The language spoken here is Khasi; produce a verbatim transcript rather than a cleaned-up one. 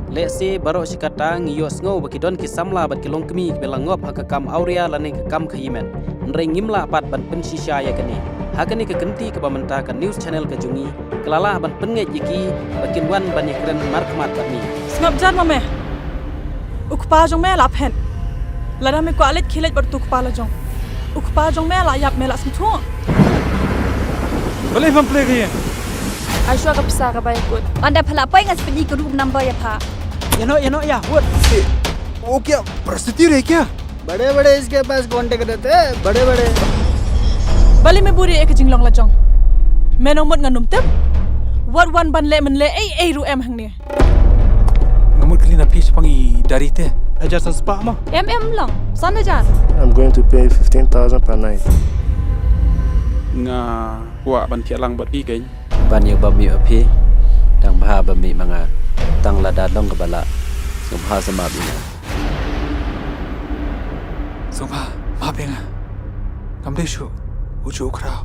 Lehse baroh shi katta ngi ïohsngew ba ki don ki samla bad ki longkmie kiba la ngop ha ka kam awria lane ka kam khaïi met. Hynrei ngim lah pat ban pynshisha ïa kane. Ha kane ka kynti kaba mynta ka news channel ka jong ngi ka la lah ban pynngeit ïa ki ba kin wan ban ïakren markhmat bad ngi. Sngap jan ma me. U kpa jong me la phet. Lada me kwah leit khie leit bad utu u kpa la jong. U kpa jong me la ïap, me la sngewthuh. Balei pham plie ka ïing? Ai shuwa ka pisa kaba ïakut. Ynda pha la poi nga sa pyni ka room number ïa pha. Ïa noh, ïa noh ïa, wut. वो क्या प्रोस्टिट्यूट है क्या? बड़े बड़े इसके पास कॉन्टैक्ट रहते हैं, बड़े बड़े। Balei me buhrieh ïa ka jinglong la jong? Me nang mut ngan ym tip. Wat wan ban leh mynleh ei ei ruh em hangne. Nga mut kylli na phi shaphang i dari te. Hajar san spah mo? Em em long, san hajar. I'm going to pay fifteen thousand per night. Nga kwah ban thiah lang bad phi keiñ. Ban ïoh bam ïoh phi. Dang bha bam ïoh ma nga. Tang lada long kaba lah. Sngewbha sa map ïa nga. Sngewbha map ïa nga. Ngam dei shuh u ju u khraw.